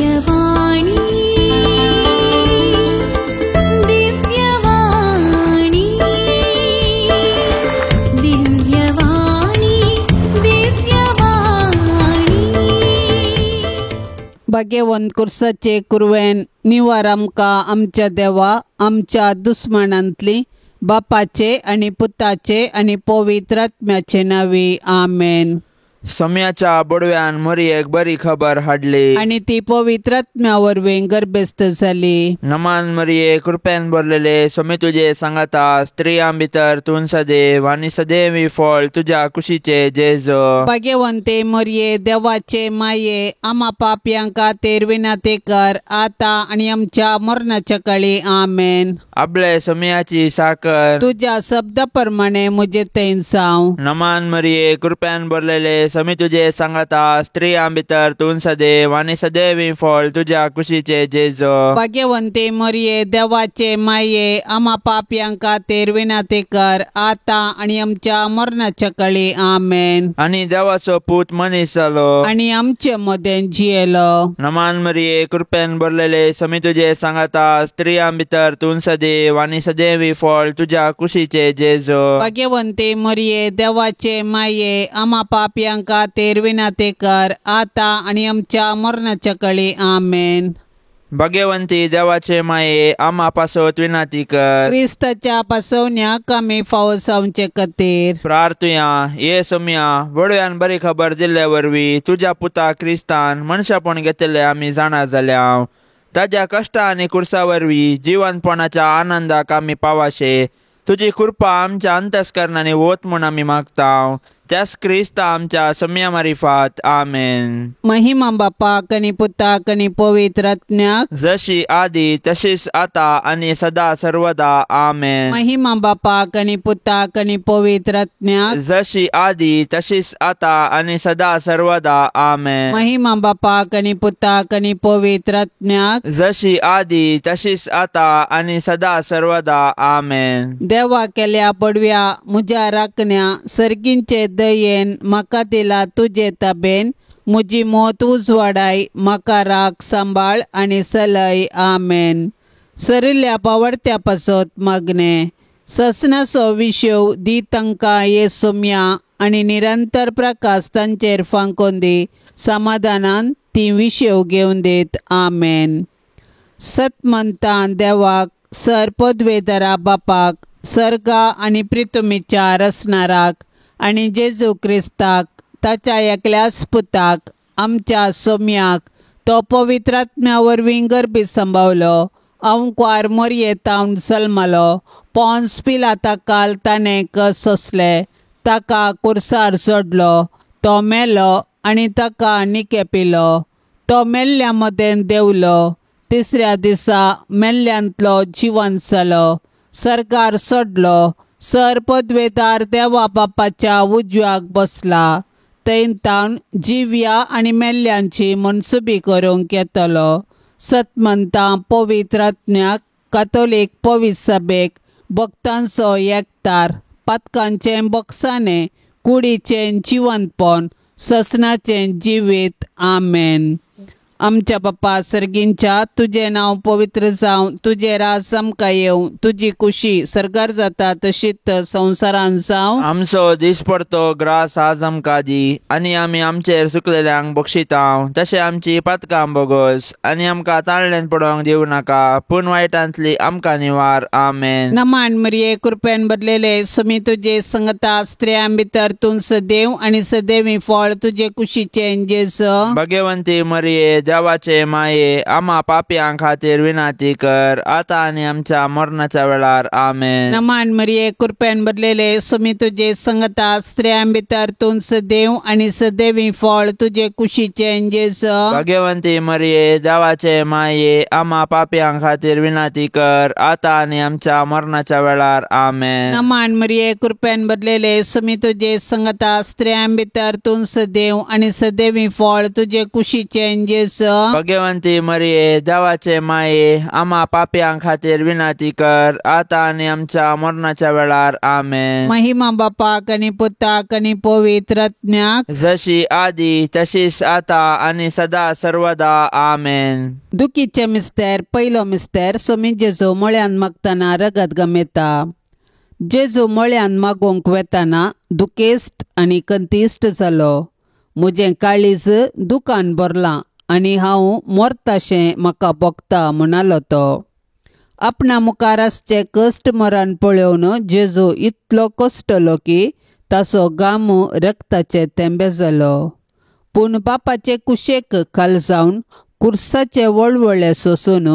दिव्यवाणी दिव्यवाणी दिव्यवाणी दिव्यवाणी. भाग्यवंत कुर्साचे कुरवेन निवार आमकां आमच्या देवा आमच्या दुस्मानांतली बापाचे आनी पुताचे आनी पवित्र आत्म्याचे नांवी आमेन. सोम्याच्या बोडव्यान मोरयेक बरी खबर हाडली आनी ती पवित्र आत्म्या वरवीं गर्भस्थ जाली. नमान मरिये, कृपेन भरलेले, सोमी तुजे सांगाता, स्त्रियां भितर तूं सदैव आनी सदैवी फळ तुज्या कुशीचे जेजो. भाग्यवंते मरिये, देवाचे माये, आमा पापयां खातीर विनंती कर आतां आनी आमच्या मरणाच्या काळी आमेन. आपले सोम्याची साकर तुज्या शब्दा प्रमाणे म्हजे थंय जावं. नमान मरिये, कृपेन भरलेले, समी तुजे सांगाता, स्त्रियां भितर तूं सदैव आनी सदैवी फळ तुज्या कुशीचे जेजो. भाग्यवंते मरिये, देवाचे माये, आमा पापयां खातीर विनंती कर आतां आनी आमच्या मरणाच्या काळी आमेन. आनी देवाचो पूत मनीस जालो आनी आमचे मदें जियेलो. नमान मरिये, कृपेन भरलेले, समी तुजे सांगाता, स्त्रियां भितर तूं सदैव आनी सदैवी फळ तुज्या कुशीचे जेजो. भाग्यवंते मरिये, देवाचे माये, आमा पापयां खातीर विनंती कर आतां आनी आमच्या मरणाच्या काळी आमेन. भाग्यवंती देवाचे माये, आमा पासत विनंती कर. क्रिस्ताच्या पासवण्याक आमी फावो जावचे खातीर प्रार्थुया. ये सोम्या, वडव्यान बरी खबर दिल्ले वरवीं तुज्या पुता क्रिस्तान मनशापण घेतिल्ले आमी जाणा जाल्या. ताज्या कश्टा आनी कुर्सा वरवीं जिवनपणाच्या आनंदाक आमी पावाशे. तुजी कृपा आमच्या अंतस्करणांनी वत म्हूण आमी मागता. त्यास क्रिस्ता आमच्या सोम्या मारिफात आमेन. महिमा बापाक आनी पुताक आनी पवित्र आत्म्याक, जशी आदी तशीच आता आनी सदा सर्वदा आमेन. महिमा बापाक आनी पुताक आनी पवित्र आत्म्याक, जशी आदी तशीच आता आनी सदा सर्वदा आमेन. महिमा बापाक आनी पुताक आनी पवित्र आत्म्याक, जशी आदी तशीच आता आनी सदा सर्वदा आमेन. देवा केल्या पडव्या म्हज्या राखण्या सर्गींचे दयेन म्हाका दिला तुजे ताबेन म्हजी मोत उजवाडाय म्हाका राख सांबाळ आनी सलय आमेन. सरिल्ल्या पावडत्या पासत मागणे ससनाचो विशेव दी तांकां ये सोम्या आनी निरंतर प्रकाश तांचेर फांकोन दी समाधानान ती विशेव घेवन देत आमेन. सतमंतान देवाक सर पदवेधरा बापाक सर्गा आनी प्रितुमीच्या रसणाराक आनी जेजू क्रिस्ताक ताच्या एकल्याच पुताक आमच्या सोम्याक तो पवित्र आत्म्या वरवीं गर्भी सांबावलो अंकवार मोरये तावन जल्मलो पोन्स पिलाता काल ताणें कस सोंसले ताका कुर्सार सोडलो तो मेलो आनी ताका निके पिलो तो मेल्ल्या मदें देंवलो तिसऱ्या दिसा मेल्ल्यांतलो जिवंत जालो सरकार सोडलो सर पदवेदार देवा बापाच्या उजव्याक बसला थंय तावन जिव्या आनी मेल्ल्यांची मनसुबी करूंक येतलो. सतमंतां पवित्र आत्म्याक कातोलीक पवित्र सभेक भक्तांचो एकतार पातकांचें बक्षाणें कुडीचें जिवंतपण ससनाचें जिवीत आमेन. आमच्या बापा सर्गींच्या तुजें नांव पवित्र जावं तुजें राज आमकां येवं तुजी कुशी सर्गार जाता तशीच संवसारान जावं. आमचो दिसपडतो ग्रास आज आमकां दी आनी आमी आमचेर सुकलेल्यांक बक्षिता तशें आमची पातकां बोगस आनी आमकां ताळ्ळेन पडोवंक दिवं नाका पूण वायटांतली आमकां निवार आमेन. नमान मरिये कृपेन भरलेले सुमी तुजे संगता स्त्रियां भितर तूं सदैव आनी सदैवी फळ तुजे कुशीचें जेजू. भाग्यवंती मरिये देवाचे माये आमा पापयां खातीर विनंती कर आता आनी आमच्या मरणाच्या वेळार आमेन. नमान मरिये कृपेन भरलेले सुमी तुजे संगता स्त्रियां भितर तूं सदैव आनी सदैवी फळ तुजे कुशीचें जेजू. भाग्यवंती मरिये देवाचे माये आमा पापयां खातीर विनंती कर आता आनी आमच्या मरणाच्या वेळार आमेन. नमान मरिये कृपेन भरलेले सुमी तुजे संगता स्त्रियां भितर तूं सदैव आनी सदैवी फळ तुजे कुशीचें जेजू. जेजू. भगवंती मरिये, देवाचे माये, आम्हा पापयां खातीर विनंती कर, आता आनी आमच्या मरणाच्या वेळार. आमेन. महिमा बापाक आनी पुताक आनी पवित्र आत्म्याक, जशी आदी तशीच आता आनी सदा सर्वदा. आमेन. दुखीचे मिस्तेर. पयलो मिस्तेर. सोमी जेजू मळ्यान मागतना रगत गमेता. जेजू मळ्यान मागोवंक वेताना दुखेस्त आनी कंतिश्ट जालो. म्हजें काळीज दुकान भरलां आनी हांव मरताशें म्हाका भोगता म्हणालो तो. आपणा मुखार आसचें कश्ट मरण पळोवन जेजू इतलो कश्टलो की ताचो घाम रक्ताचे थेंबे जालो. पूण बापाचे कुशेक खाल जावन कुर्साचे वळवळे सोसून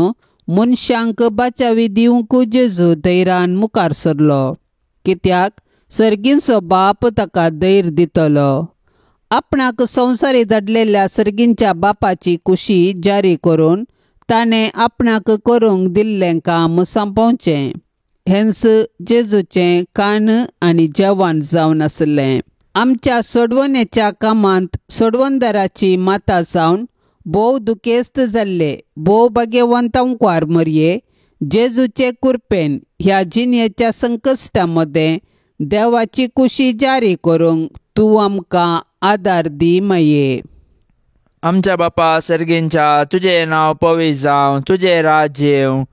मनशांक बाचावी दिवंक जेजू धैर्यान मुखार सरलो, कित्याक सर्गींचो बाप ताका धैर्य दितलो. आपणाक संवसारी धाडलेल्या सर्गींच्या बापाची कुशी जारी करून ताणें आपणाक करूंक दिल्लें काम सोंपोवचें हेंच जेजूचें कान आनी जेवण जावन आसलें. आमच्या सोडवणेच्या कामांत सोडवणदाराची माता जावन भोव दुखेस्त जाल्ले भोव भाग्यवंत अंकवार मरये जेजूचे कुरपेन ह्या जिणेच्या संकश्टा मदें देवाची कुशी जारी करूंक तूं आमकां आदार दी माये. आमच्या बापा सर्गींच्या, तुजें नांव पवित्र जावं, तुजें राज्य येवं,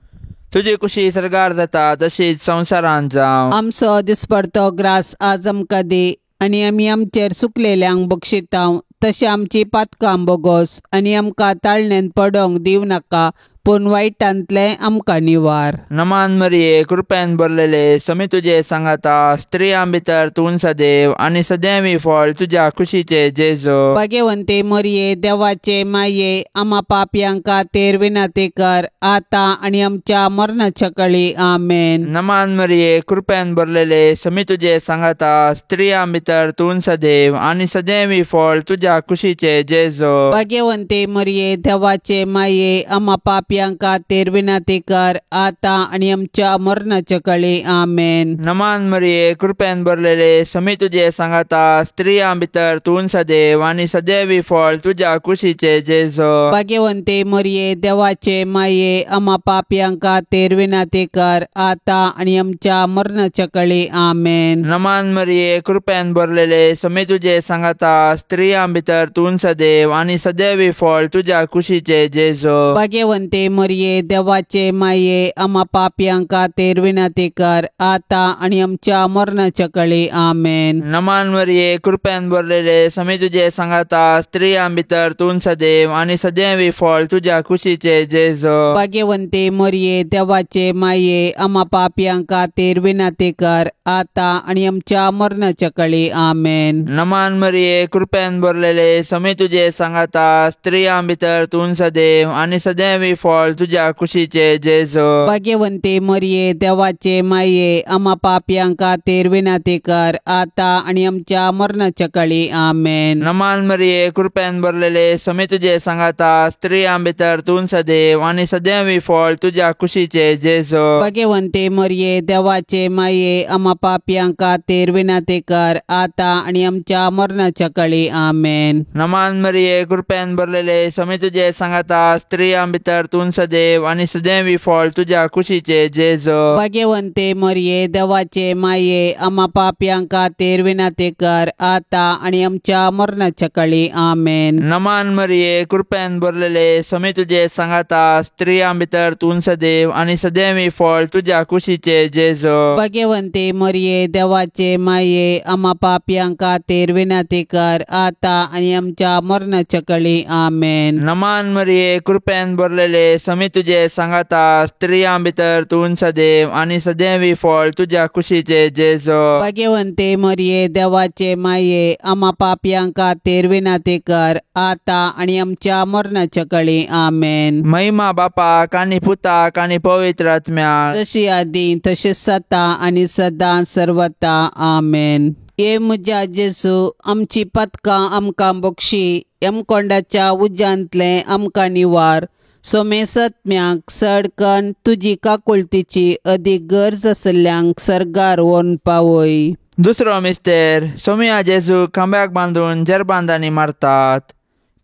तुजी कुशी सर्गार जाता तशीच संवसारांत जावं. आमचो दिसपडतो ग्रास आज आमकां दी आनी आमी आमचेर सुकलेल्यांक बक्षितांव तशें आमची पातकां बोगोस आनी आमकां ताळणेन पडोंक दिवं नाका, पूण वायटांतलें आमकां निवार. नमान मरिये, कृपेन भरलेले, समी तुजे सांगाता, स्त्रियां भितर तूं सदैव आनी सदैवी फळ तुज्या कुशीचे जेजू. भाग्यवंती मरिये, देवाचे माये, आमा पापयांक खातीर विनंती कर, आतां आनी आमच्या मरणाच्या कळी. आमेन. नमान मरिये, कृपेन भरलेले, समी तुजे सांगाता, स्त्रियां भितर तूं सदैव आनी सदैवी फळ तुज्या कुशीचे जेजू. भाग्यवंती मरिये, देवाचे माये, आमा पापयांक खातीर विनंती कर, आतां आनी आमच्या मरणाच्या कळी. आमेन. नमान मरिये, कृपेन भरलेले, समी तुजे सांगाता, स्त्रियां भितर तूं सदैव आनी सदैवी फळ तुज्या कुशीचे जेजू. भाग्यवंती मरिये, देवाचे माये, आमा पापयांक खातीर विनंती कर, आतां आनी आमच्या मरणाच्या कळी. आमेन. नमान मरिये, कृपेन भरलेले, समी तुजे सांगाता, स्त्रियां भितर तूं सदैव आनी सदैवी फळ तुज्या कुशीचे जेजू. भाग्यवंती मरिये, देवाचे माये, आमा पापयांक खातीर विनंती कर, आतां आनी आमच्या मरणाच्या कळी. आमेन. नमान मरिये, कृपेन भरलेले, समी तुजे सांगाता, स्त्रियां भितर तूं सदैव आनी सदैवी फळ तुज्या कुशीचे जेजू. भाग्यवंती मरिये, देवाचे माये, आमा पापयांक खातीर विनंती कर, आतां आनी आमच्या मरणाच्या कळी. आमेन. नमान मरिये, कृपेन भरलेले, समी तुजे सांगाता, स्त्रियां भितर तूं सदैव आनी सदैवी फळ तुज्या कुशीचे जेजू. भाग्यवंती मरिये, देवाचे माये, आमा पापयांक खातीर विनंती कर, आतां आनी आमच्या मरणाच्या कळी. आमेन. नमान मरिये, कृपेन भरलेले, समी तुजे सांगाता, स्त्रियां भितर तूं सदैव आनी सदैवी फळ तुज्या कुशीचे जेजू. भाग्यवंती मरिये, देवाचे माये, आमा पापयांक खातीर विनंती कर, आतां आनी आमच्या मरणाच्या कळी. आमेन. नमान मरिये, कृपेन भरलेले, समी तुजे सांगाता, स्त्रियां भितर तूं सदैव आनी सदैवी फळ तुज्या कुशीचे जेजू. भाग्यवंती मरिये, देवाचे माये, आमा पापयांक खातीर विनंती कर, आतां आनी आमच्या मरणाच्या कळी. आमेन. नमान मरिये, कृपेन भरलेले, समी तुजे सांगाता, स्त्रियां भितर तूं सदैव आनी सदैवी फळ तुज्या कुशीचे जेजू. भाग्यवंती मरिये, देवाचे माये, आमा पापयांक खातीर विनंती कर, आतां आनी आमच्या मरणाच्या कळी. आमेन. नमान मरिये, कृपेन भरलेले, समी तुजे सांगाता, स्त्रियां भितर तूं सदैव आनी सदैवी फळ तुज्या कुशीचे जेजू. भाग्यवंती मरिये, देवाचे माये, आमा पापयांक खातीर विनंती कर, आतां आनी आमच्या मरणाच्या कळी. आमेन. महिमा बापाक आनी पुताक आनी पवित्र आत्म्याक, जशी आदी तशीच सता आनी सदां सर्वता. आमेन. हे म्हज्या जेजू, आमची पदकां आमकां बक्षी, यमकोंडाच्या उज्यांतलें आमकां निवार, सोमेसत्म्याक सडकन तुजी काकुळतीची अदीक गरज आसल्ल्यांक सर्गार व्हरून पावय. दुसरो मिस्तेर. सोमिया जेजू खांब्याक बांदून जेरबांदांनी मारतात.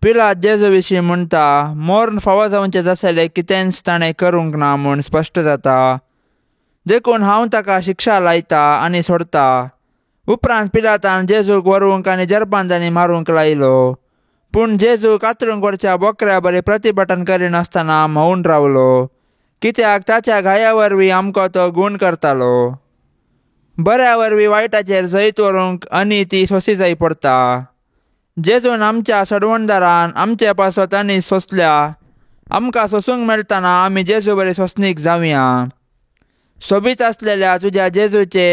पिलात जेजू विशीं म्हणटा, मोर्न फावो जावचें जासलें कितेंच ताणें करूंक ना म्हूण स्पश्ट जाता, देखून हांव ताका शिक्षा लायता आनी सोडता. उपरांत पिलातान जेजूक व्हरूंक आनी जरबांदांनी मारूंक लायलो. पूण जेजू कातरूंक व्हरच्या बोकऱ्या बरी प्रतिभटन करिनासतना मौन रावलो, कित्याक ताच्या घाया वरवीं आमकां तो गूण करतालो. बऱ्या वरवीं वायटाचेर जैत व्हरूंक आनी ती सोंसी जाय पडटा. जेजून आमच्या सडवणदारान आमचे पासत आनी सोंसल्या. आमकां सोंसूंक मेळटना आमी जेजू बरी सोंसणीक जावया. सोबीत आसलेल्या तुज्या जेजूचे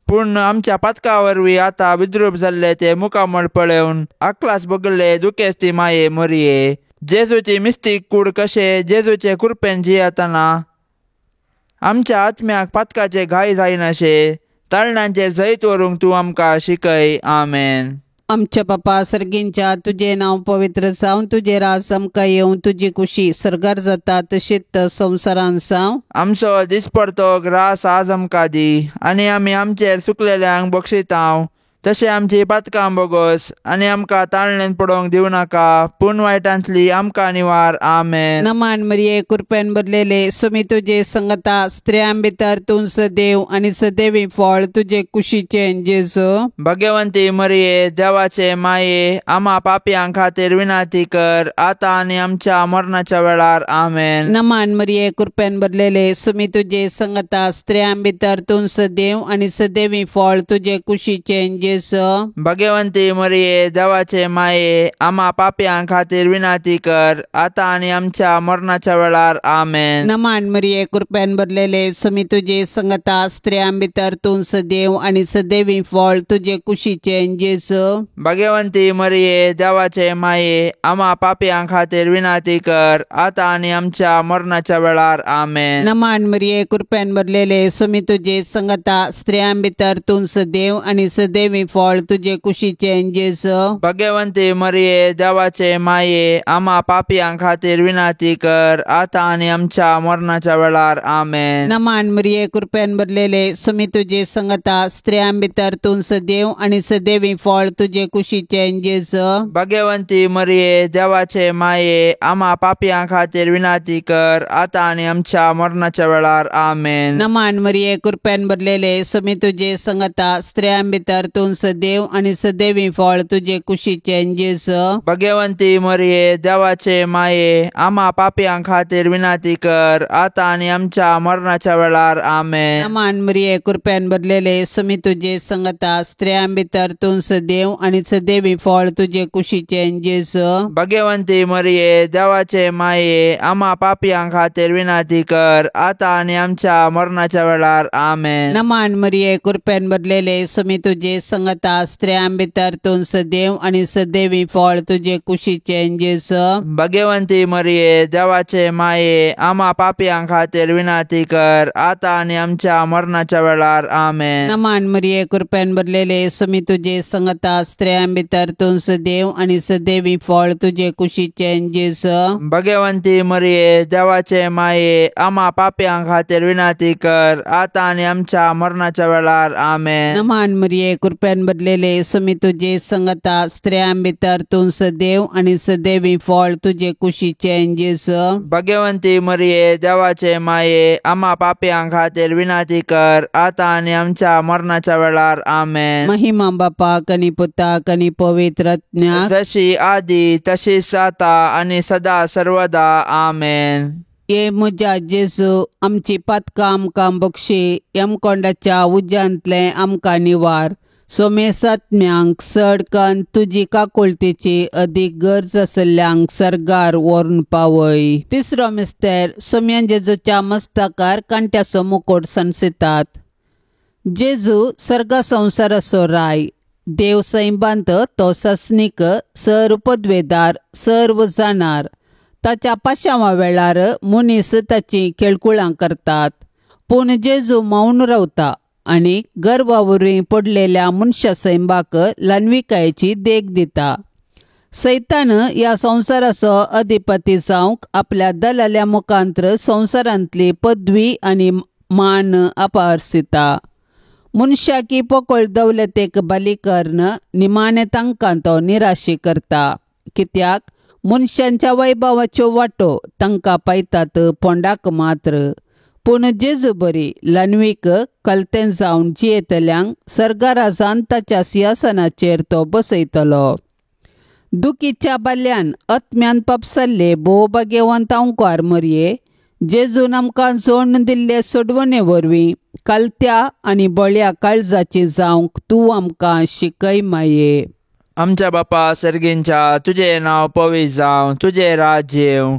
पूण आमच्या पातका वरवीं आतां विद्रूप जाल्ले ते मुखामळ पळोवन आकलास भोगले दुखेस्ती माये मोरये. जेजूची मिस्तीक कूड कशें जेजूचे कुरपेन जियेतना आमच्या आत्म्याक पातकाचे घाय जायनाशे ताळणांचेर जैत व्हरूंक तूं आमकां शिकय. आमेन. आमच्या बापा सर्गींच्या, तुजें नांव पवित्र जावं, तुजें राज आमकां येवं, तुजी कुशी सर्गार जाता तशीच संवसारान जावं. आमचो दिसपडतो ग्रास आज आमकां दी, आनी आमी आमचेर सुकलेल्यांक बक्षितांव तशें आमची पातकां बोगोस, आनी आमकां ताळणेन पडोवंक दिवं नाका, पूण वायटांतली आमकां निवार. आमेन. नमान मरिये, कृपेन भरलेले, सुमी तुजे संगता, स्त्रियां भितर तूं सदैव आनी सदैवी फळ तुजे कुशीचें जेजू. भगवंती मरिये, देवाचे माये, आमा पापयां खातीर विनंती कर, आतां आनी आमच्या मरणाच्या वेळार. आमेन. नमान मरिये, कृपेन भरलेले, सुमी तुजे संगता, स्त्रियां भितर तूं सदैव आनी सदैवी फळ तुजे कुशीचें जेजू. भगवंती मरिये, देवाचे माये, आमा पापयां खातीर विनंती कर, आतां आनी आमच्या मरणाच्या वेळार. आमेन. नमान मरिये, कृपेन भरलेले, सुमी तुजे संगता, स्त्रियां भितर तूं सदैव आनी सदैवी फळ तुजे कुशीचें जेजू. भगवंती मरिये, देवाचे माये, आमा पापयां खातीर विनंती कर, आतां आनी आमच्या मरणाच्या वेळार. आमेन. नमान मरिये, कृपेन भरलेले, सुमी तुजे संगता, स्त्रियां भितर तूं सदैव आनी सदैवी फळ तुजे कुशीचें जेजू. भगवंती मरिये, देवाचे माये, आमा पापयां खातीर विनंती कर, आतां आनी आमच्या मरणाच्या वेळार. आमेन. नमान मरिये, कृपेन भरलेले, सुमी तुजे संगता, स्त्रियां भितर तूं सदैव आनी सदैवी फळ तुजे कुशीचें जेजू. भगवंती मरिये, देवाचे माये, आमा पापयां खातीर विनंती कर, आतां आनी आमच्या मरणाच्या वेळार. आमेन. नमान मरिये, कृपेन भरलेले, सुमी तुजे संगता, स्त्रियां भितर तूं सदैव आनी सदैवी फळ तुजे कुशीचें जेजू. भगवंती मरिये, देवाचे माये, आमा पापयां खातीर विनंती कर, आतां आनी आमच्या मरणाच्या वेळार. आमेन. नमान मरिये, कृपेन भरलेले, सुमी तुजे संगता, स्त्रियां भितर तूं सदैव आनी सदैवी फळ तुजे कुशीचें जेजू. भगवंती मरिये, देवाचे माये, आमा पापयां खातीर विनंती कर, आतां आनी आमच्या मरणाच्या वेळार. आमेन. नमान मरिये, कृपेन भरलेले, सुमी तुजे संगता, स्त्रियां भितर तूं सदैव आनी सदैवी फळ तुजे कुशीचें जेजू. भगवंती मरिये, देवाचे माये, आमा पापयां खातीर विनंती कर, आतां आनी आमच्या मरणाच्या वेळार. आमेन. नमान मरिये, कृपेन भरलेले, सुमी तुजे संगता, स्त्रियां भितर तूं सदैव आनी सदैवी फळ तुजे कुशीचें जेजू. भगवंती मरिये, देवाचे माये, आमा पापयां खातीर विनंती कर, आतां आनी आमच्या मरणाच्या वेळार. आमेन. नमान मरिये, कृपेन भरलेले, सुमी तुजे संगता, स्त्रियां भितर तूं सदैव आनी सदैवी फळ तुजे कुशीचें जेजू. भगवंती मरिये, देवाचे माये, आमा पापयां खातीर विनंती कर, आतां आनी आमच्या मरणाच्या वेळार. आमेन. महिमा बापाक आनी पुताक आनी पवित्र आत्म्याक, जशी आदी तशीच आतां आनी सदा सर्वदा. आमेन. ये म्हज्या जेजू, आमची पातकां आमकां बक्षी, यमकोंडाच्या उज्यांतलें आमकां निवार. सोमेसात्म्यांक चड कन्न तुजी काकुळतेची अदीक गरज आशिल्ल्यांक सर्गार व्हरून पावय. तिसरो मिस्तेर, सोम्यान जेजूच्या मस्तकार कांट्याचो मुकोट सणसितात. जेजू सर्गा संवसाराचो राय, देव सैबांत तो सस्नीक, सर्व पदवेदार, सर्व जाणार. ताच्या पाशांवा वेळार मनीस ताची खेळकुळां करतात, पूण जेजू मौन रावता आनी गर्वा वरवीं पडलेल्या मनशा सैंबाक ल्हानविकायेची देख दिता. सैतान ह्या संवसाराचो अधिपती जावंक आपल्या दलाल्या मुखांत्र संवसारांतली पदवी आनी मान अपारसिता. मनशाकी पोकळ दौलतेक बली करून निमाणें तांकां तो निराशी करता, कित्याक मनशांच्या वैभवाच्यो वाटो तांकां पायतात पोंडाक मात्र. पूण जेजू बरी ल्हानवीक कलतें जावन जियेतल्यांक सर्गाराजान ताच्या सिंहासनाचेर तो बसयतलो. दुखीच्या बाल्यान आत्म्यान पापसल्ले भोव भाग्यवंत अंकार मरये जेजून आमकां जोडून दिल्ले सोडवणे वरवीं कलत्या आनी बळ्या काळजाची जावंक तूं आमकां शिकय माये. आमच्या बापा सर्गींच्या तुजें नांव पवित्र जावं, तुजें राज्य येवं,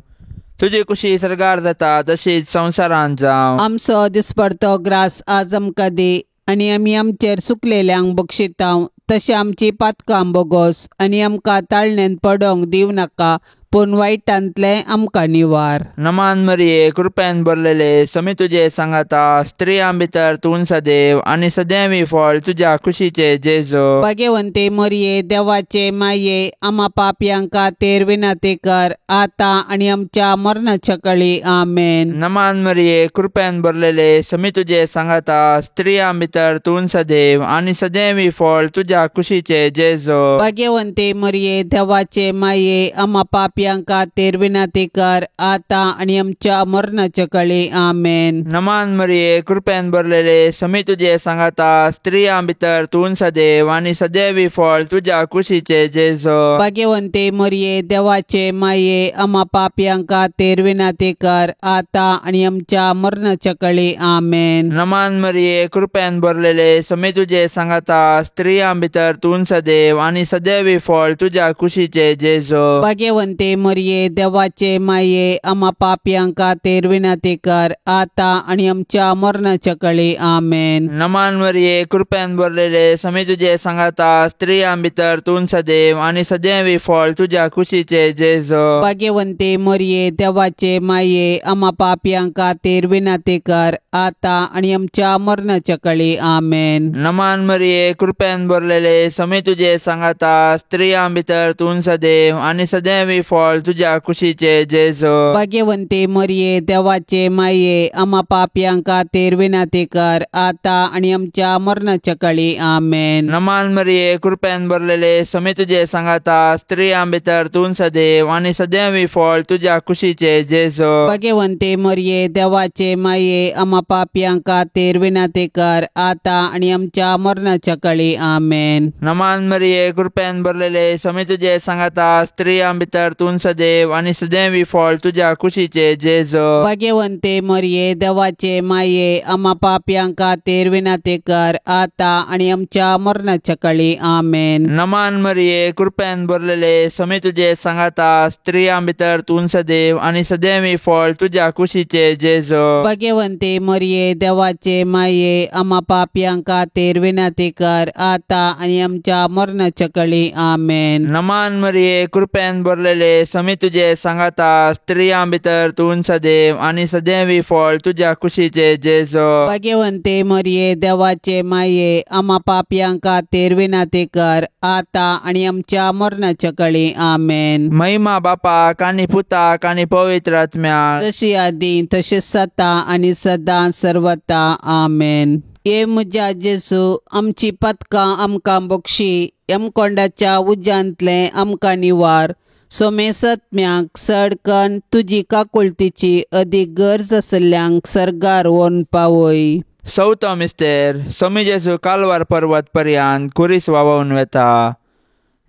तुजी कुशी सर्गार जाता तशीच संवसारांत जावं. आमचो दिसपडतो ग्रास आज आमकां दी आनी आमी आमचेर सुकलेल्यांक बक्षितांव तशें आमची पातकां बोगोस आनी आमकां ताळण्यान पडोंक दिवं नाका पूण वायटांतलें आमकां निवार. नमान मरिये कृपेन भरलेले समी तुजे सांगाता, स्त्रियां भितर तूं सदैव आनी सदैवी फळ तुज्या कुशीचे जेजू. भाग्यवंते मरिये देवाचे माये आमा पापयांक खातीर विनंती कर आतां आनी आमच्या मरणाच्या कळी. आमेन. नमान मरिये कृपेन भरलेले समी तुजे सांगाता, स्त्रियां भितर तूं सदैव आनी सदैवी फळ तुज्या कुशीचे जेजू. भाग्यवंते मरिये देवाचे माये आमा पापयांक खातीर विनंती कर आतां आनी आमच्या मरणाच्या कळी. आमेन. नमान मरिये कृपेन भरलेले समी तुजे सांगाता, स्त्रियां भितर तूं सदैव आनी सदैवी फळ तुज्या कुशीचे जेजू. भाग्यवंते मरिये देवाचे माये आमा पापयांक खातीर विनंती कर आतां आनी आमच्या मरणाच्या कळी. आमेन. नमान मरिये कृपेन भरलेले समी तुजे सांगाता, स्त्रियां भितर तूं सदैव आनी सदैवी फळ तुज्या कुशीचे जेजू. भाग्यवंते मरिये देवाचे माये आमा पापयांक खातीर विनंती कर आतां आनी आमच्या मरणाच्या कळी. आमेन. नमान मरिये कृपेन भरलेले समी तुजे सांगाता, स्त्रियां भितर तूं सदैव आनी सदैवी फळ तुज्या कुशीचे जेजू. भाग्यवंते मरिये देवाचे माये आमा पापयांक खातीर विनंती कर आतां आनी आमच्या मरणाच्या कळी. आमेन. नमान मरिये कृपेन भरलेले समी तुजे सांगाता, स्त्रियां भितर तूं सदैव आनी सदैवी फळ तुज्या कुशीचे जेजू. भाग्यवंते मरिये देवाचे माये आमा पापयांक खातीर विनंती कर आतां आनी आमच्या मरणाच्या कळी. आमेन. नमान मरिये कृपेन भरलेले समी तुजे सांगाता, स्त्रियां भितर तूं सदैव आनी सदैवी फळ तुज्या कुशीचे जेजू. भाग्यवंते मरिये देवाचे माये आमा पापयांक खातीर विनंती कर आतां आनी आमच्या मरणाच्या कळी. आमेन. नमान मरिये कृपेन भरलेले समी तुजे सांगाता, स्त्रियां भितर तूं सदैव आनी सदैवी फळ तुज्या कुशीचे जेजू. भाग्यवंते मरिये देवाचे माये आमा पापयांक खातीर विनंती कर आतां आनी आमच्या मरणाच्या कळी. आमेन. नमान मरिये कृपेन भरलेले समी तुजे सांगाता, स्त्रियां भितर तूं सदैव आनी सदैवी फळ तुज्या कुशीचे जेजू. भाग्यवंते मरिये देवाचे माये आमा पापयांक खातीर विनंती कर आतां आनी आमच्या मरणाच्या कळी. आमेन. नमान मरिये कृपेन भरलेले समी तुजे सांगाता, स्त्रियां भितर तूं सदैव आनी सदैवी फळ तुज्या कुशीचे जेजू. भाग्यवंते मरिये देवाचे माये आमा पापयांक खातीर विनंती कर आतां आनी आमच्या मरणाच्या कळी. आमेन. महिमा बापाक आनी पुताक आनी पवित्र आत्म्याक, जशी आदी तशी सता आनी सदां सर्वता. आमेन. ये म्हज्या जेजू आमची पदकां आमकां बक्षी, यमकोंडाच्या उज्यांतलें आमकां निवार, सोमेसत्म्याक सडकन तुजी काकुळतीची अदीक गरज आसल्ल्यांक सर्गार व्हरून पावय. चवथो मिस्तेर समी जेजू कालवार पर्वत पर्यंत खुरीस वावोवन वेता.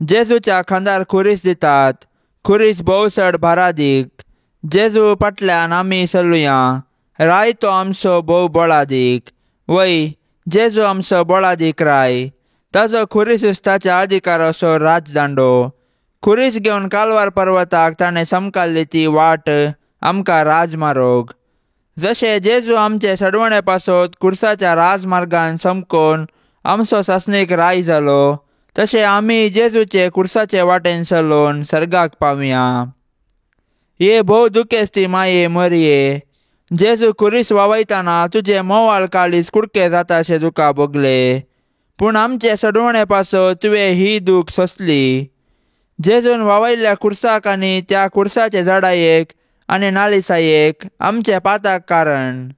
जेजूच्या खांदार खुरीस दितात, खुरीस भोव चड भारादीक. जेजू फाटल्यान आमी चलुया, राय तो आमचो भोव बळादीक. वय जेजू आमचो बळादीक राय, ताजो खुरीस ताच्या अधिकाराचो राजदांडो. खुरीस घेवन कालवार पर्वताक ताणें समकाल्ली ती वाट आमकां राजमारोग. जशें जेजू आमचे सडवणे पासत खुर्साच्या राजमार्गान समकोन आमचो सासणीक राय जालो, तशें आमी जेजूचे खुर्साचे वाटेन चलोवन सर्गाक पावया. ये भोव दुखेस्ती माये मरये, जेजू खुरीस वावयतना तुजें मोवाळ काळीज कुडके जाता अशें तुका भोगले, पूण आमचे सडवणे पासत तुवें ही दूख सोंसली. जेजून वावयल्ल्या खुर्साक आनी त्या खुर्साचे झाडायेक आनी नालिसायेक आमचे पाताक कारण.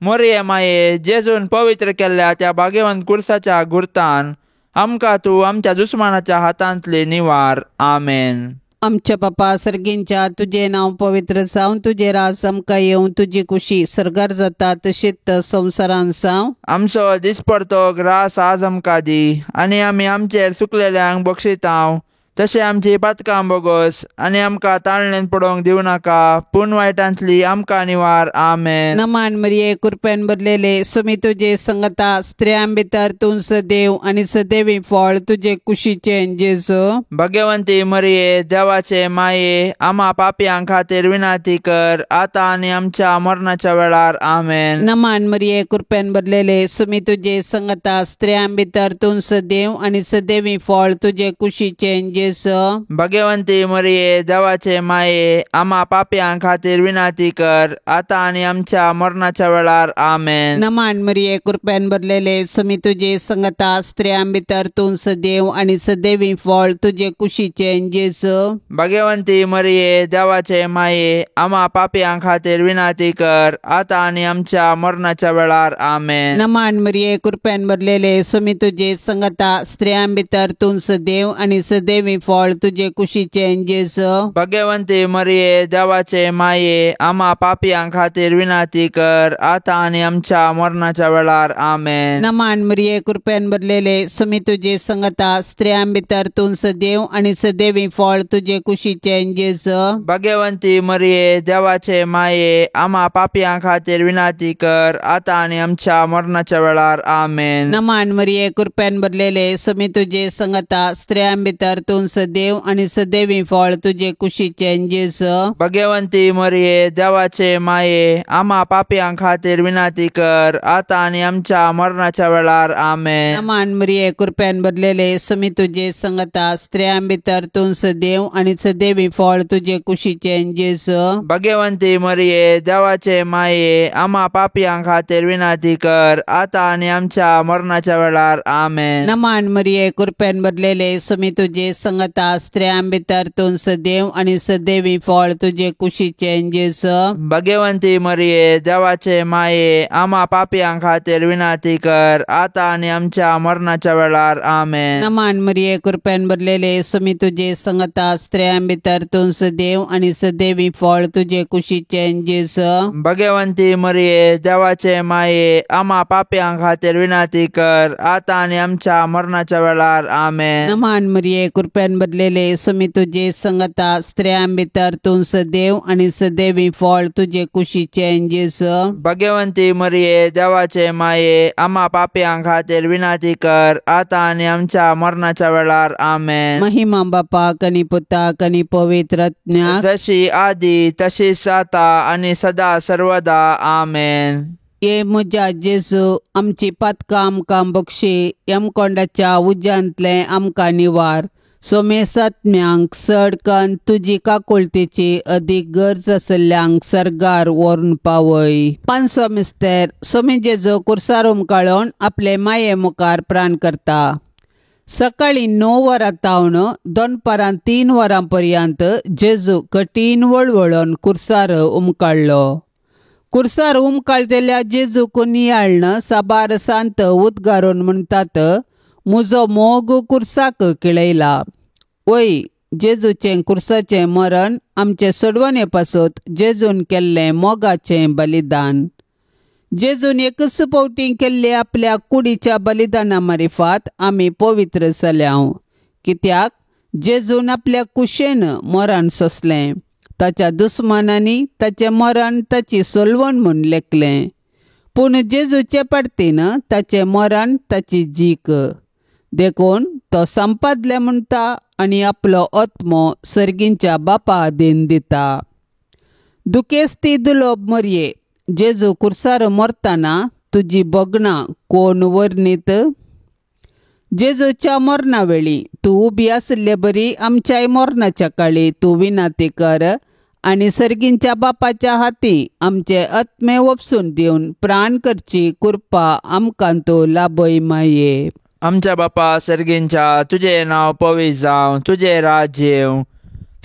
मोरये माये, जेजून पवित्र केल्ल्या त्या भाग्यवंत खुर्साच्या गुर्तान आमकां तूं आमच्या दुस्मानाच्या हातांतली निवार. आमेन. आमच्या बापा सर्गींच्या तुजें नांव पवित्र जावं, तुजें राज आमकां येवं, तुजी कुशी सर्गार जाता तशीच संवसारान जावं. आमचो दिसपडतो ग्रास आज आमकां दी आनी आमी आमचेर सुकलेल्यांक बक्षितांव तशें आमची पातकां बोगोस आनी आमकां ताळणेन पडोवंक दिवं नाका, पूण वायटांतली आमकां निवार. आमेन. नमान मरिये, कृपेन भरलेले, सुमी तुजे संगता, स्त्रियां भितर तूं सदैव आनी सदैवी फळ तुजे कुशीचें जेजू. भगवंती मरिये, देवाचे माये, आमा पापयां खातीर विनंती कर आतां आनी आमच्या मरणाच्या वेळार. आमेन. नमान मरिये, कृपेन भरलेले, सुमी तुजे संगता, स्त्रियां भितर तूं सदैव आनी सदैवी फळ तुजे कुशीचें जेजू. भगवंती मरिये, देवाचे माये, आमा पापयां खातीर विनंती कर आतां आनी आमच्या मरणाच्या वेळार. आमेन. नमान मरिये, कृपेन भरलेले, सुमी तुजे संगता, स्त्रियां भितर तूं सदैव आनी सदैवी फळ तुजे कुशीचें जेजू. भगवंती मरिये, देवाचे माये, आमा पापयां खातीर विनंती कर आतां आनी आमच्या मरणाच्या वेळार. आमेन. नमान मरिये, कृपेन भरलेले, सुमी तुजे संगता, स्त्रियां भितर तूं सदैव आनी सदैवी फळ तुजे कुशीचें जेजू. भगवंती मरिये, देवाचे माये, आमा पापयां खातीर विनंती कर आतां आनी आमच्या मरणाच्या वेळार. आमेन. नमान मरिये, कृपेन भरलेले, सुमी तुजे संगता, स्त्रियां भितर तूं सदैव आनी सदैवी फळ तुजे कुशीचें जेजू. भगवंती मरिये, देवाचे माये, आमा पापयां खातीर विनंती कर आतां आनी आमच्या मरणाच्या वेळार. आमेन. नमान मरिये, कृपेन भरलेले, सुमी तुजे संगता, स्त्रियां भितर तूं सदैव आनी सदैवी फळ तुजे कुशीचें जेजू. भगवंती मरिये, देवाचे माये, आमा पापयां खातीर विनंती कर आतां आनी आमच्या मरणाच्या वेळार. आमेन. नमान मरिये, कृपेन भरलेले, सुमी तुजे संगता, स्त्रियां भितर तूं सदैव आनी सदैवी फळ तुजे कुशीचें जेजू. भगवंती मरिये, देवाचे माये, आमा पापयां खातीर विनंती कर आतां आनी आमच्या मरणाच्या वेळार. आमेन. नमान मरिये, कृपेन भरलेले, सुमी तुजे संगता, स्त्रियां भितर तूं सदैव आनी सदैवी फळ तुजे कुशीचें जेजू. भगवंती मरिये, देवाचे माये, आमा पापयां खातीर विनंती कर आतां आनी आमच्या मरणाच्या वेळार. आमेन. नमान मरिये, कृपेन भरलेले, सुमी तुजे संगता, स्त्रियां भितर तूं सदैव आनी सदैवी फळ तुजे कुशीचें जेजू. भगवंती मरिये, देवाचे माये, आमा पापयां खातीर विनंती कर आतां आनी आमच्या मरणाच्या वेळार. आमेन. नमान मरिये, कृपेन भरलेले, सुमी तुजे संगता, स्त्रियां भितर तूं सदैव आनी सदैवी फळ तुजे कुशीचें जेजू. भगवंती मरिये, देवाचे माये, आमा पापयां खातीर विनंती कर आतां आनी आमच्या मरणाच्या वेळार. आमेन. महिमा बापाक आनी पुताक आनी पवित्र आत्म्याक, जशी आदी तशीच आतां आनी सदा सर्वदा. आमेन. ये म्हज्या जेजू, आमची पातकां आमकां बक्षी, यमकोंडाच्या उज्यांतलें आमकां निवार, सोमेसात्म्यांक चड कन्न तुजी काकुळतेची अदीक गरज आशिल्ल्यांक सर्गार व्हरून पावय. पांचवो मिस्तेर, सोमी जेजू कुर्सार उमकाळून आपले माये मुखार प्राण करता. सकाळीं 9 वरां तावन दनपारां 3 वरां पर्यंत जेजू कठीण वळवळून कुर्सार उमकाळ्ळो. कुर्सार उमकाळटेल्या जेजूक नियाळ्ळन साबार सांत उद्गारून म्हणटात, म्हजो मोग कुर्साक किळयला. वय, जेजूचें कुर्साचें मरण आमचे सोडवणे पासत जेजून केल्लें मोगाचें बलिदान. जेजून एकच फावटी केल्ले आपल्या कुडीच्या बलिदाना मारिफात आमी पवित्र जाल्याव. कित्याक जेजून आपल्या कुशेन मरण सोंसलें, ताच्या दुस्मानांनी ताचें मरण ताची सोलवण म्हूण लेखलें, पूण जेजूचे पार्टीन ताचें मरण ताची जीक. देखून तो संपादले म्हणटा आनी आपलो आत्मो सर्गींच्या बापा आदीन दिता. दुखेस्ती दुलोब मरये, जेजू कुर्सार मरतना तुजी भोगणां कोण वर्णीत? जेजूच्या मरणा वेळी तूं उबी आशिल्ले बरी आमच्याय मरणाच्या काळी तूं विनंती कर आनी सर्गींच्या बापाच्या हाती आमचे आत्मे वपसून दिवन प्राण करची कृपा आमकां तूं लाभय माये. आमच्या बापा सर्गींच्या, तुजें नांव पवित्र जावं, तुजें राज्य येवं,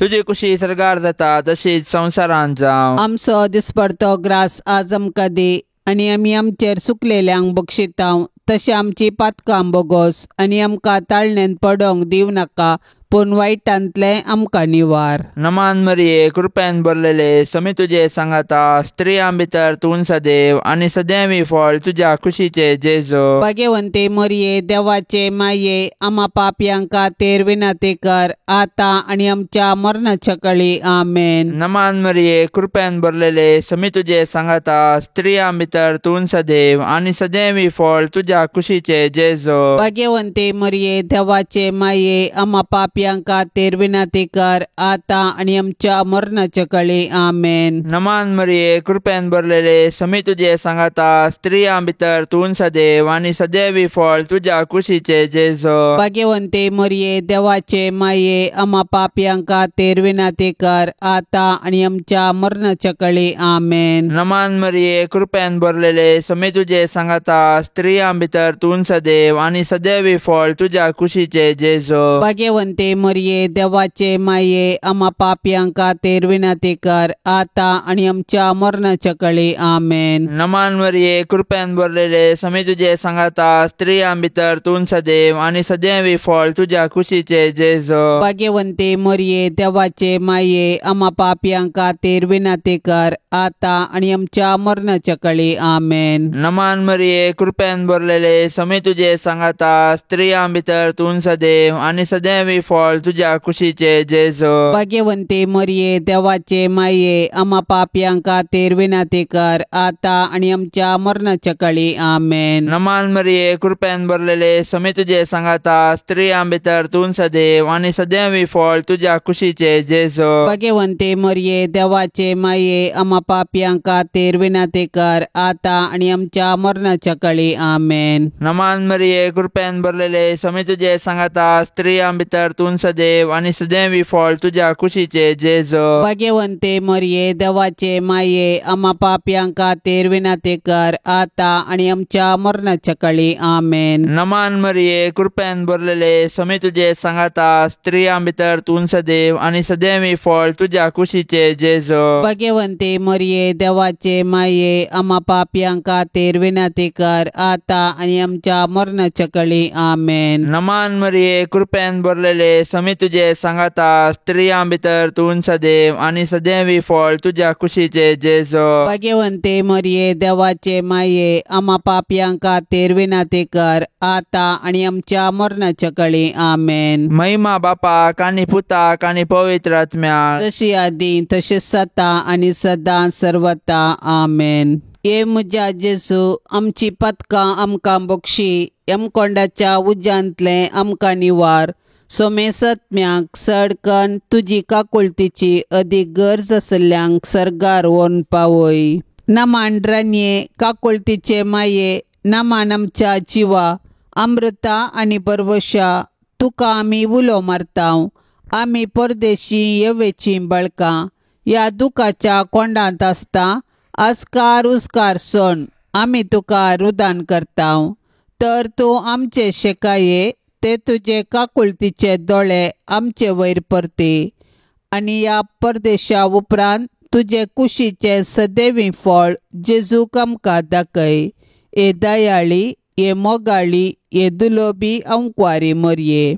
तुजी कुशी सर्गार जाता तशीच संवसारांत जावं. आमचो दिसपडतो ग्रास आज आमकां दी आनी आमी आमचेर सुकलेल्यांक बक्षितांव तशें आमची पातकां बोगोस आनी आमकां ताळणेन पडोंक दिवं नाका, पूण वायटांतलें आमकां निवार. नमान मरिये कृपेन भरलेले समी तुजे सांगाता स्त्रियां भितर तूं सदैव आनी सदैवी फळ तुज्या कुशीचे जेजू. भाग्यवंते मरिये देवाचे माये आमा पापयां खातीर विनंती कर आतां आनी आमच्या मरणाच्या कळी. आमेन. नमान मरिये कृपेन भरलेले समी तुजे सांगाता स्त्रियां भितर तूं सदैव आनी सदैवी फळ तुज्या कुशीचे जेजू. भाग्यवंते मरिये देवाचे माये आमा पापयां खातीर विनंती कर आतां आनी आमच्या मरणाच्या कळी. आमेन. नमान मरिये कृपेन भरलेले समी तुजे सांगाता स्त्रियां भितर तूं सदैव आनी सदैवी फळ तुज्या कुशीचे जेजू. भाग्यवंते मरिये देवाचे माये आमा पापयां खातीर विनंती कर आतां आनी आमच्या मरणाच्या कळी. आमेन. नमान मरिये कृपेन भरलेले समी तुजे सांगाता स्त्रियां भितर तूं सदैव आनी सदैवी फळ तुज्या कुशीचे जेजू. भाग्यवंते मरिये देवाचे माये आमा पापयां खातीर विनंती कर आतां आनी आमच्या मरणाच्या कळी. आमेन. नमान मरिये कृपेन भरलेले समी तुजे सांगाता स्त्रियां भितर तूं सदैव आनी सदैवी फळ तुज्या कुशीचे जेजू. भाग्यवंते मरिये देवाचे माये आमा पापयां खातीर विनंती कर आतां आनी आमच्या मरणाच्या कळी. आमेन. नमान मरिये कृपेन भरलेले समी तुजे सांगाता स्त्रियां भितर तूं सदैव आनी सदैवी फळ तुज्या कुशीचे जेजू. भाग्यवंते मरिये देवाचे माये आमा पापयां खातीर विनंती कर आतां आनी आमच्या मरणाच्या कळी. आमेन. नमान मरिये कृपेन भरलेले समी तुजे सांगाता स्त्रियां भितर तूं सदैव आनी सदैवी फळ तुज्या कुशीचे जेजू. भाग्यवंते मरिये देवाचे माये आमा पापयां खातीर विनंती कर आतां आनी आमच्या मरणाच्या कळी. आमेन. नमान मरिये कृपेन भरलेले समी तुजे सांगाता स्त्रियां भितर तूं सदैव आनी सदैवी फळ तुज्या कुशीचे जेजू. भाग्यवंते मरिये देवाचे माये आमा पापयां खातीर विनंती कर आतां आनी आमच्या मरणाच्या कळी. आमेन. नमान मरिये कृपेन भरलेले समी तुजे सांगाता स्त्रियां भितर तूं सदैव आनी सदैवी फळ तुज्या कुशीचे जेजू. भाग्यवंते मरिये देवाचे माये आमा पापयां खातीर विनंती कर आतां आनी आमच्या मरणाच्या कळी. आमेन. नमान मरिये कृपेन भरलेले समी तुजे सांगाता स्त्रियां भितर तूं सदैव आनी सदैवी फळ तुज्या कुशीचे जेजू. भाग्यवंते मरिये देवाचे माये आमा पापयां खातीर विनंती कर आतां आनी आमच्या मरणाच्या कळी. आमेन. महिमा बापाक आनी पुताक आनी पवित्र आत्म्याक, जशी आदी तशी सता आनी सदां सर्वता. आमेन. ये म्हज्या जेजू आमची पदकां आमकां बक्षी यमकोंडाच्या उज्यांतलें आमकां निवार. सोमेसत्म्याक सडकन तुजी काकुळतीची अदीक गरज आसल्ल्यांक सर्गार व्हरून पावय. नमान रानये काकुळतीचे माये नमान आमच्या जिवा अमृता आनी परवशा तुका आमी उलो मारतांव. आमी परदेशी येवेचीं बळकां ह्या दुखाच्या कोंडांत आसता आस्कार उस्कार सण आमी तुका रुदान करतांव. तर तूं आमचे शेकाये ते तुजे काकुळतीचे दोळे आमचे वयर परती आनी ह्या परदेशा उपरांत तुजे कुशीचें सदैवी फळ जेजूक आमकां दाखय. हे दयाळी हे मोगाळी हे दुलोबी अंकवारी मरये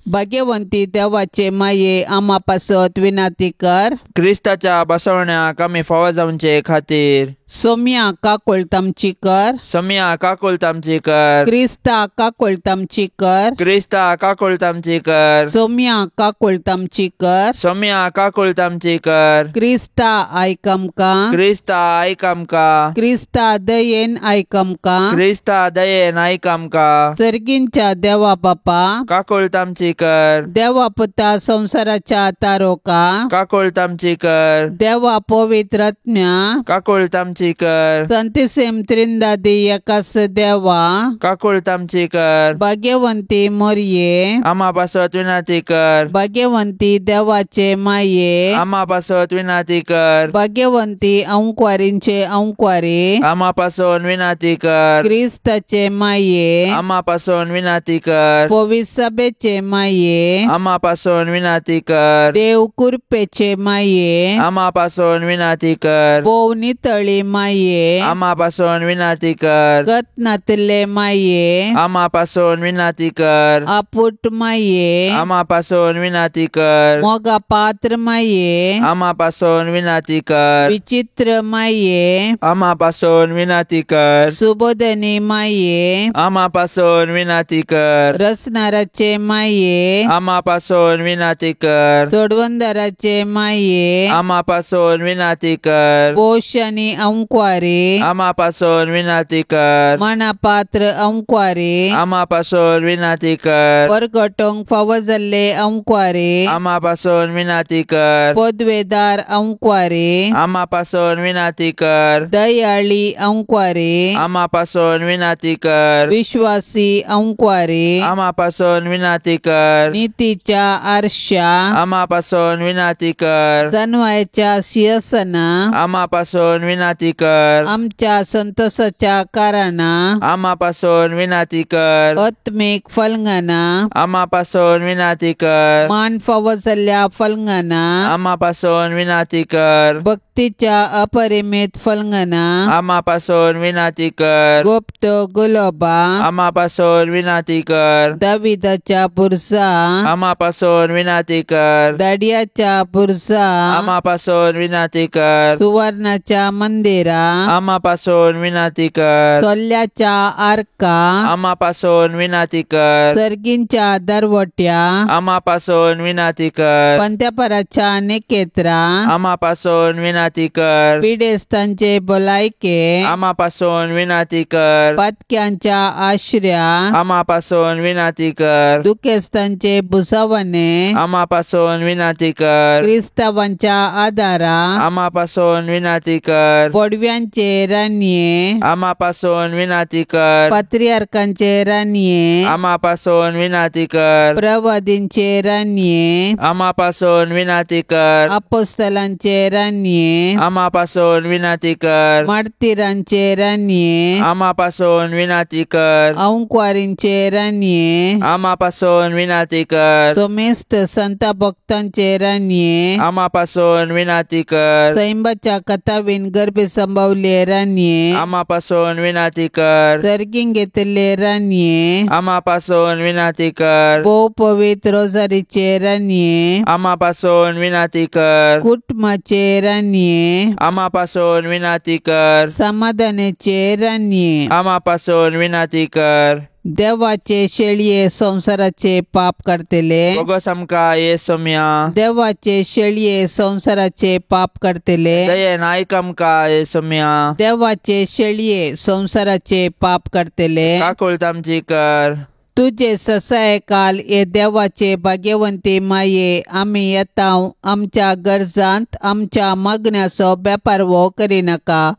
भाग्यवंती देवाचे माये आमा पासत विनंती कर. क्रिस्ताच्या बसवण्याक आमी फावो जावचे खातीर सोम्या काकुळत आमची कर. सोम्या काकुळत आमची कर. क्रिस्ता काकुळत आमची कर. क्रिस्ता काकुळत आमची कर. सोम्या काकुळत आमची कर. सोम्या काकुळत आमची कर. क्रिस्ता आयक आमकां. क्रिस्ता आयक आमकां. क्रिस्ता दयेन आयक आमकां. क्रिस्ता दयेन आयक आमकां. सर्गींच्या देवा बापा काकुळत आमची कर. देवा पुता संवसाराच्या तारोका काकुळत आमची कर. देवा पवित्र आत्म्या काकुळत आमची कर. संतिसेम त्रिंदादी एकास देवा काकुळत आमची कर. भाग्यवंती मोरये आमा पासत विनंती कर. भाग्यवंती देवाचे माये आमा पासत विनंती कर. भाग्यवंती अंकवारींचे अंकवारी आमा पासून विनंती कर. क्रिस्ताचे माये आमा पासून विनंती कर. पवित्र सभेचे माये माये, आमा पासून विनाती कर। देव कृपेचे माये, आमा पासून विनाती कर। भोव नितळी माये, आमा पासून विनाती कर। गत नातिल्ले माये, आमा पासून विनाती कर। आपुट माये, आमा पासून विनाती कर। मोगा पात्र माये, आमा पासून विनाती कर। विचित्र माये, आमा पासून विनाती कर। सुबोधनी माये, आमा पासून विनाती कर। रसनाराचे माये, आमा पासून विनाती कर। सोडवंदाराचे माये, आमा पासून विनाती कर। पोश आनी अंकवारी, आमा पासून विनाती कर। मनापात्र अंकवारी, आमा पासून विनाती कर। परगटोंक फावो जाल्ले अंकवारी, आमा पासून विनाती कर। पदवेदार अंकवारी, आमा पासून विनाती कर। दयाळी अंकवारी, आमा पासून विनाती कर। विश्वासी अंकवारी, आमा पासून विनाती कर। नीतीच्या आरशा, आमा पासून विनाती कर। जनवायच्या शिरसना, आमा पासून विनाती कर। आमच्या संतोषाच्या कारणा, आमा पासून विनाती कर। आत्मिक फलंगना, आमा पासून विनाती कर। मान फावो जाल्ल्या फलंगना, आमा पासून विनाती कर। भक्तीच्या अपरिमित फलंगना, आमा पासून विनाती कर। गुप्त गुलोबा, आमा पासून विनाती कर। दाविदाच्या बुरसा, आमा पासून विनाती कर। दाडियाच्या बुरसा, आमा पासून विनाती कर। सुवर्णाच्या मंदिरा, आमा पासून विनाती कर। सोल्याच्या आरका, आमा पासून विनाती कर। सर्गींच्या दरवट्या, आमा पासून विनाती कर। पंत्यापराच्या निकेत्रा, आमा पासून विनाती कर। पिडेस्तांचे भलायके, आमा पासून विनाती कर। पातक्यांच्या आश्र्या, आमा पासून विनाती कर। दुखेस्तांचे भुसावणे, आमा पासून विनाती कर। क्रिस्तावांच्या आदारा, आमा पासून विनाती कर। पडव्यांचे राणये, आमा पासून विनाती कर। पात्रियार्कांचे राणये, आमा पासून विनाती कर। प्रवादींचे राणये, आमा पासून विनाती कर। अपोस्तलांचे राणये, आमा पासून विनाती कर। मार्तीरांचे राणये, आमा पासून विनाती कर। अंकवारींचे राणये, आमा पासून विनाती कर। सोमेस्त संत भक्तांचे राणये, आमा पासून विनाती कर। सैंबाच्या कथावीन गर्भे संभवले राणये, आमा पासून विनाती कर। सर्गीन घेतिल्ले राणये, आमा पासून विनाती कर। भोव पवित्र रोजारीचे राणये, आमा पासून विनाती कर। कुटुंबाचे राणये, आमा पासून विनाती कर। समाधानाचे राणये, आमा पासून विनाती कर। देवाचे शेळये संसाराचे पाप काडटले, बोगस आमकां ये सोम्या। देवाचे शेळये संसाराचे पाप काडटले, दयेन आयक आमकां ये सोम्या। देवाचे शेळये संसाराचे पाप काडटले, काकूळत आमची कर। तुजे ससाय काल हे देवाचे भाग्यवंती माये, आमी येता आमच्या गरजांत आमच्या मागण्याचो बेपारवो करिनाका,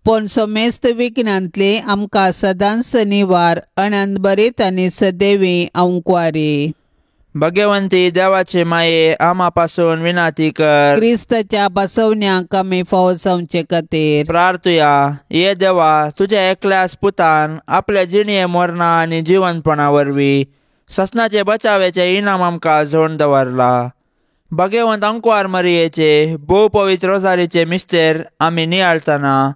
पूण समेस्त विघ्नांतली आमकां सदांच निवार अनंतभरीत आनी सदैवी अंकवारी। भगवंती देवाचे माये, आमा पासून विनाती कर। क्रिस्ताच्या बसवण्याक आमी फावो जावचे खातीर प्रार्थुया। ये देवा, तुझ्या एकल्याच पुतान आपल्या जिणये मरणा आनी जिवनपणा वरवीं ससनाचे बचावेचे इनाम आमकां जोड दवरला। भगवंत अंकवार मरियेचे भोव पवित्र रोजारीचे मिस्तेर आमी नियाळतना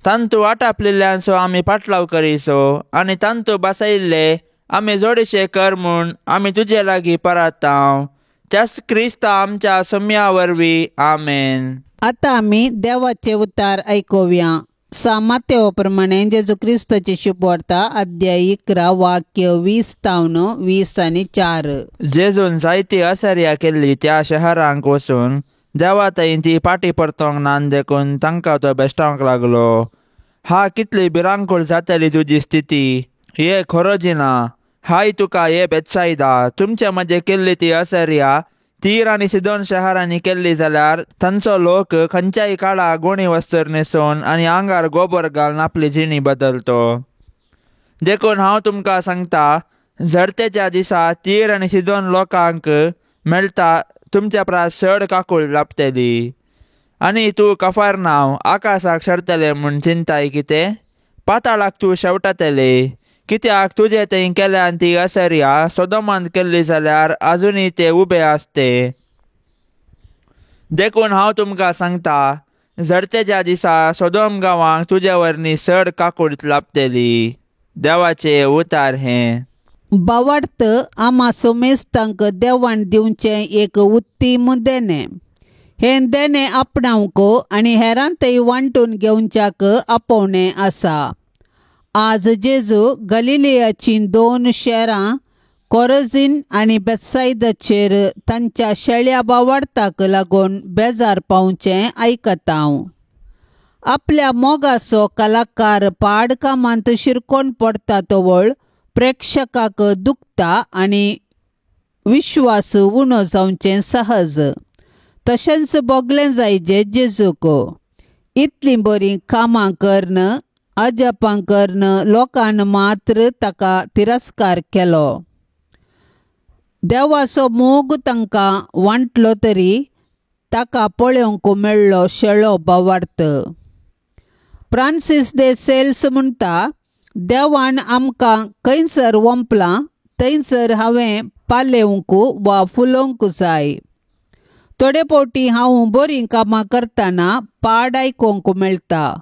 तांतू आटापलेल्यांचो आमी पाटलाव करीसो आनी तांतू बसयिल्ले आमी जोडीशे कर म्हूण आमी तुजे लागीं परातांव, त्याच क्रिस्ता आमच्या सम्या वरवीं, आमेन। आतां आमी देवाचे उतार आयकुया। सामातेव प्रमाणे जेजू क्रिस्ताची शुभवार्ता अध्याय 11 वाक्य 20 तावन 20 आनी 4। जेजून जायती असर्या केल्ली त्या शहरांक वचून देवा थंय ती पाटी परतोंक ना देखून तांकां तो बेश्टावंक लागलो। हा कितली भिरांकूळ जातली तुजी स्थिती, हे खोरोजिना, हाय तुका हे बेत्सायदा, तुमचे मदें केल्ली ती असर्या तीर आनी सिदोन शहरांनी केल्ली जाल्यार तांचो लोक खंयच्याय काळा गोणी वस्त्र न्हेसोवन आनी आंगार गोबर घालून आपली जिणी बदलतो। देखून हांव तुमकां सांगता, झडतेच्या दिसा तीर आनी सिदोन लोकांक मेळटा तुमच्या प्रास चड काकूळ लाभतली। आनी तूं कफारनांव आकाशाक सरतलें म्हूण चिंताय कितें, पाताळाक तूं शेवटातलें। कित्याक तुजे थंय केल्यान ती असर्या सोदोमांत केल्ली जाल्यार आजुनूय ते उबे आसते. देखून हांव तुमकां सांगता, झडतेच्या दिसा सोदोम गांवांक तुजे वरवीं चड काकूट लाभतली. देवाचें उतार हें. बावार्थ आमा सोमेस्तांक देवान दिवचें एक उत्तीम देणें. हें देणें आपणावंक आनी हेरांतय वांटून घेवच्याक आपोवणें आसा. आज जेजू गलिलियाचीं 2 शहरां कोरोझीन आनी बेत्सायदाचेर तांच्या शेळ्या बावार्थाक लागून बेजार पावचें आयकता. आपल्या मोगाचो कलाकार पाड कामांत शिरकोन पडटा तवळ प्रेक्षकाक दुखता आनी विश्वास उणो जावचें सहज. तशेंच भोगलें जायजे जेजूक. इतलीं बरीं कामां करून अजापां करून लोकान मात्र ताका तिरस्कार केलो. देवाचो मोग तांकां वांटलो तरी ताका पळोवंक मेळ्ळो शेळो बावार्थ. फ्रांसीस दे सेल्स म्हणटा, देवान आमकां खंयसर वंपलां थंयसर हांवें पालेवंक वा फुलोवंक जाय. थोडे फावटी हांव बरीं कामां करतना पाड आयकूंक मेळटा.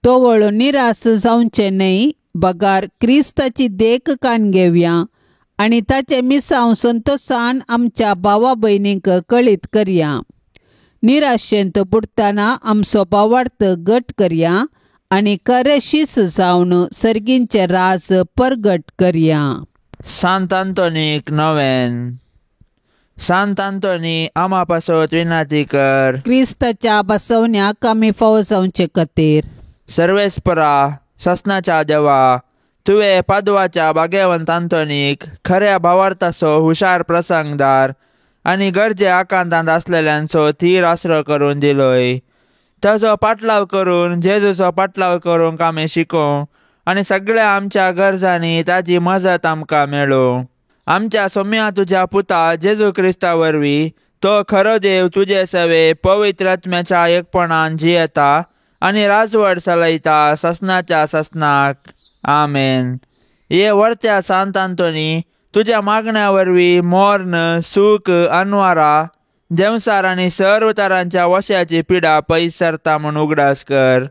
तवळ निराश जावचें न्हय, बगार क्रिस्ताची देख कान घेवया आनी ताचें मिसांव संतोशान आमच्या भावा भयणींक कळीत करया. निराशेंत बुडटना आमचो भावार्थ घट करया आनी खरें शीस जावन सर्गींचें राज परगट करया. सांत आंतोनीक नवेन. सांत आंतोनी आमा पासत विनाती कर. क्रिस्ताच्या बसवण्याक आमी फावो जावचे खातीर. सर्वेस्परा ससनाच्या देवा, तुवें पादवाच्या भाग्यवंत आंतोनीक खऱ्या भावार्थाचो हुशार प्रसंगदार आनी गरजे आकांतांत आसलेल्यांचो थीर आसरो करून दिलोय. ताचो पाटलाव करून जेजूचो पाटलाव करूंक आमी शिकोवं आनी सगळ्या आमच्या गरजांनी ताजी मजत आमकां मेळूं. आमच्या सोम्या तुज्या पुता जेजू क्रिस्ता वरवीं तो खरो देव तुजे सवे पवित्र आत्म्याच्या एकपणान जियेता आनी राजवट चलयता ससनाच्या ससनाक. आमेन. हे वर्त्या सांत आंतोनी, तुज्या मागण्या वरवीं मोर्न सूख अनवारा देंवसार आनी सर्व तरांच्या वश्याची पिडा पयस सरता म्हूण उगडास कर.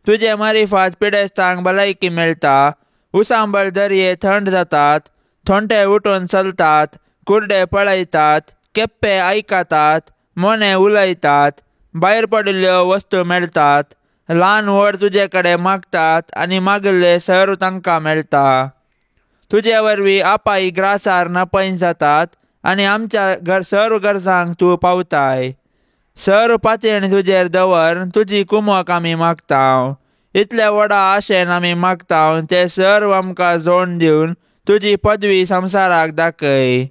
तुजे मारिफात पिडेस्तांक भलायकी मेळटा, उसांबळ दर्ये थंड जातात, थोंटे उठून चलतात, कुर्डे पळयतात, केप्पे आयकतात, मोने उलयतात, भायर पडिल्ल्यो वस्तू मेळटात, ल्हान व्हड तुजे कडेन मागतात आनी मागिल्ले सर्व तांकां मेळटा. तुजे वरवीं आपाई ग्रासार नपैन जातात आनी आमच्या सर्व गरजांक तूं पावताय. सर्व पातयेन तुजेर दवर तुजी कुमक आमी मागता. इतले व्हडा आशेन आमी मागता ते सर्व आमकां जोड दिवन तुजी पदवी संवसाराक दाखय.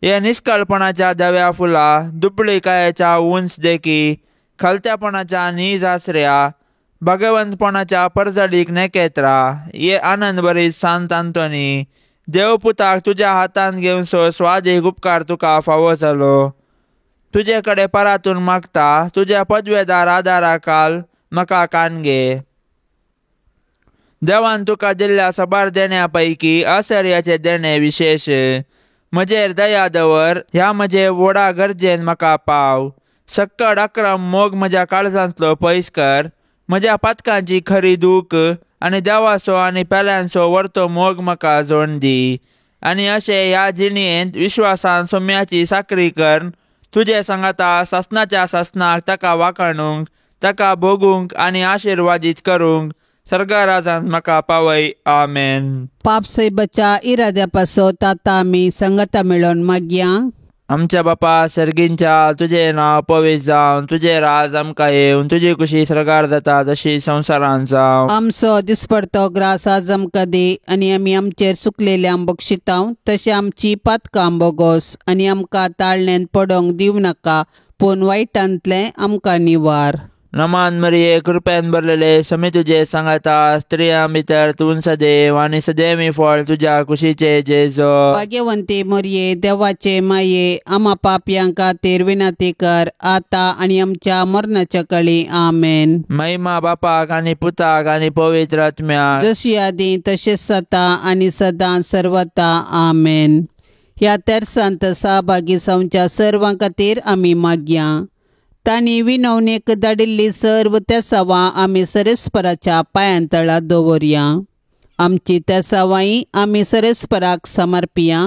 हे निष्कळपणाच्या धव्या फुलां, दुबळीकायेच्या उंच देखी, खलत्यापणाच्या नीज आसऱ्या, भगवंतपणाच्या परजळीक नेकेत्रा, हे आनंद बरी सांत आंतोनी, देवपुताक तुज्या हातान घेवन सो स्वादीक उपकार तुका फावो जालो. तुजे कडेन परातून मागता तुज्या पदवेदार आदारा काल म्हाका कान घे. देवान तुका दिल्ल्या साबार देण्या पैकी असर्याचें देणें विशेश. म्हजेर दया दवर, ह्या म्हजे व्हडा गरजेन म्हाका पाव. सक्कड अक्रम मोग म्हज्या काळजांतलो पयस कर. म्हज्या पातकांची खरी दूख आनी देवाचो आनी पेल्यांचो वर्तो मोग म्हाका जोड दी. आनी अशें ह्या जिणेंत विश्वासान सोम्याची साकरी कर तुजे सांगाता सासनाच्या सासनाक ताका वाखाणूंक, ताका भोगूंक आनी आशिर्वादीत करूंक सर्गराजान म्हाका पावय. आमेन. पाप साहेबाच्या इराद्या पासत आतां आमी संगता मेळोवन मागया. आमच्या बापा सर्गींच्या, तुजें नांव पवित्र जावन, तुजें राज आमकां येवन, तुजी कुशी सर्गार जाता तशी संवसारांत जावं. आमचो दिसपडतो ग्रास आज आमकां दी आनी आमी आमचेर चुकलेल्यांक बक्षितांव तशें आमची पातकां बोगोस आनी आमकां ताळण्यांत पडोवंक दिवं नाका, पूण वायटांतलें आमकां निवार. नमान मरिये कृपेन भरलेले समी तुजे सांगाता स्त्रियां भितर तूं सदैव आनी सदैवी फळ तुज्या कुशीचे जेजो. भाग्यवंती मोरये देवाचे माये आमा पापयां खातीर विनंती कर आता आनी आमच्या मरणाच्या कळी. आमेन. महिमा बापाक आनी पुताक आनी पवित्र आत्म्याक, जशी आदी तशेंच सता आनी सदां सर्वता. आमेन. ह्या तेरसांत सहभागी जावच्या सर्वां खातीर आमी मागया. तांणी विनवणेक धाडिल्ली सर्व तेसावां आमी सरेस्पराच्या पांयांतळा दवरया. आमची तेसावांय आमी सरेस्पराक समर्पिया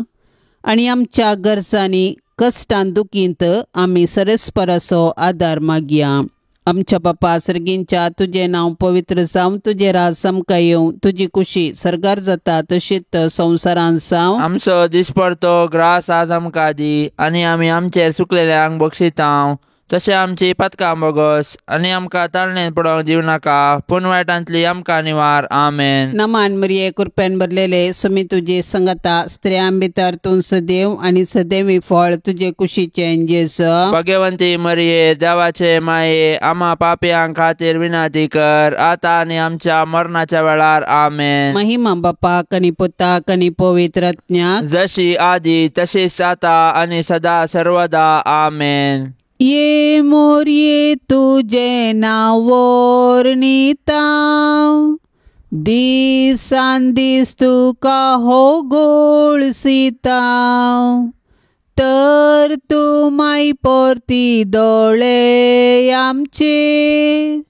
आनी आमच्या गरजांनी कश्टान दुखींत आमी सरेस्पराचो आदार मागया. आमच्या बापा सर्गींच्या तुजें नांव पवित्र जावं, तुजें राज आमकां येवं, तुजी कुशी सर्गार जाता तशीच संवसारांत जावं. आमचो दिसपडतो ग्रास आज आमकां दी आनी आमी आमचेर सुकलेल्यांक बक्षितांव तशें आमची पातकां बोगस आनी आमकां ताळणेन पडोवंक दिवं नाका पूण वायटांतली आमकां निवार. आमेन. नमान मरिये कृपेन भरलेले सुमी तुजे संगता स्त्रियां भितर तूं सदैव आनी सदैवी फळ तुजे कुशीचें जेजू. भाग्यवंती मरिये देवाचे माये आमा पापयां खातीर विनंती कर आतां आनी आमच्या मरणाच्या वेळार. आमेन. महिमा बापाक आनी पुताक आनी पवित्र आत्म्याक, जशी आदी तशीच आतां आनी सदा सर्वदा. आमेन. ये मोरये तुजें नांव वर्णिता दिसान दीस तुका हो गोळसिता तर तूं माय परती दोळे आमचे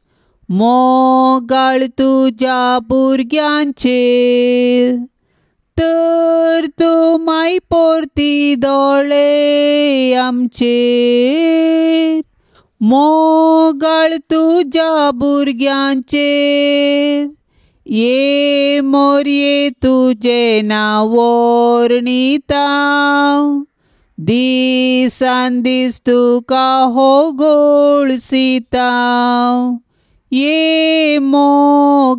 मोगाळ तुज्या भुरग्यांचेर तर तूं माय परती दोळे आमचेर मोगाळ तुज्या भुरग्यांचेर. ये मोरये तुजें नांव वर्णिता दिसान दीस तुका हो गोळसिता. ये मोगाळी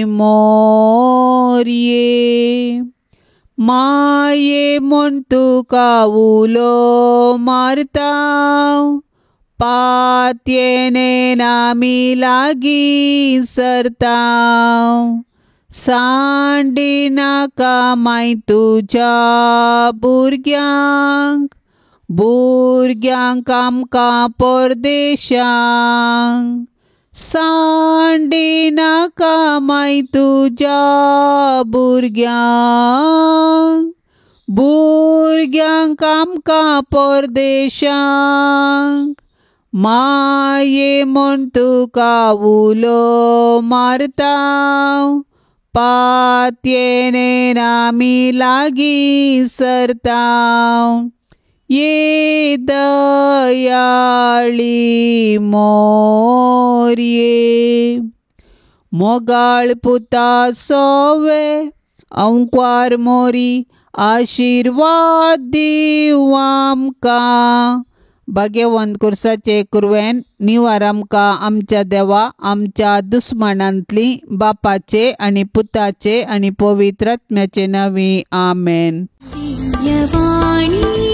मोरये माये म्हूण तुका उलो मारता पातयेन आमी लागीं सरता सांडी नाका माय तुज्या भुरग्यांक भुरग्यांक आमकां परदेशांक सांडी नाका माय तुज्या भुरग्यांक भुरग्यांक आमकां परदेशांक माये म्हूण तुका उलो मारता पातयेन आमी लागीं सरता. ये दयाळी मोरये मोगाळ पुता सोवे अंकवार मोरी आशिर्वाद दीव आमकां. भाग्यवंत कुर्साचे कुरवेन निवार आमकां आमच्या देवा आमच्या दुस्मानांतली बापाचे आनी पुताचे आनी पवित्र आत्म्याचे नांवी. आमेन. दिव्यवाणी.